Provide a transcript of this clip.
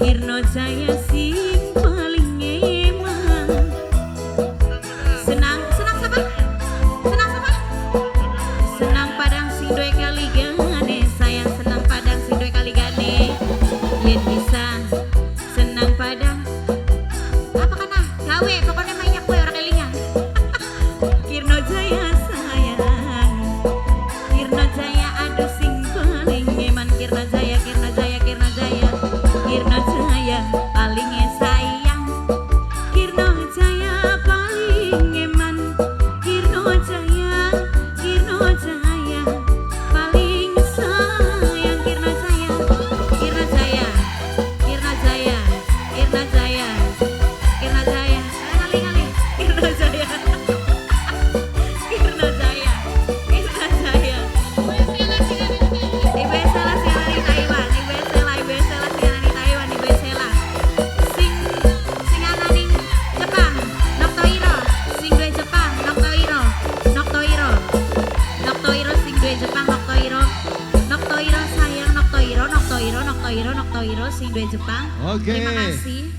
Kirno Jaya sing paling eman. Senang, senang siapa? Senang siapa? Senang Padang sing duwe kaligane, sayang, senang Padang sing duwe kaligane. Yen bisa senang Padang apa kana gawe, pokoknya banyak gue orang kelingan. Kirno Jaya sayang, Kirno Jaya, aduh, sing paling eman. Kirno Jaya, Kirno Jaya, Kirno Jaya, Kirno Jaya paling sayang, Kirno Jaya paling eman, Kirno Jaya, Kirno Jaya paling sayang, Kirno Jaya, Kirno Jaya, Kirno Jaya, Kirno Jaya, Kirno Jaya, kali kali, Kirno Jaya, Kirno Jaya, Kirno Jaya. Ibu Esela sing ana di Taiwan, Ibu Esela, Ibu Esela sing ana di Taiwan, Ibu Esela. Sing sing ana ning Jepang, Noktoiro, sing duwe Jepang, Noktoiro, Noktoiro. Noktoiro sing duwe Jepang, Noktoiro. Noktoiro sayang, Noktoiro, Noktoiro, Noktoiro, Noktoiro sing duwe Jepang. Oke. Terima kasih.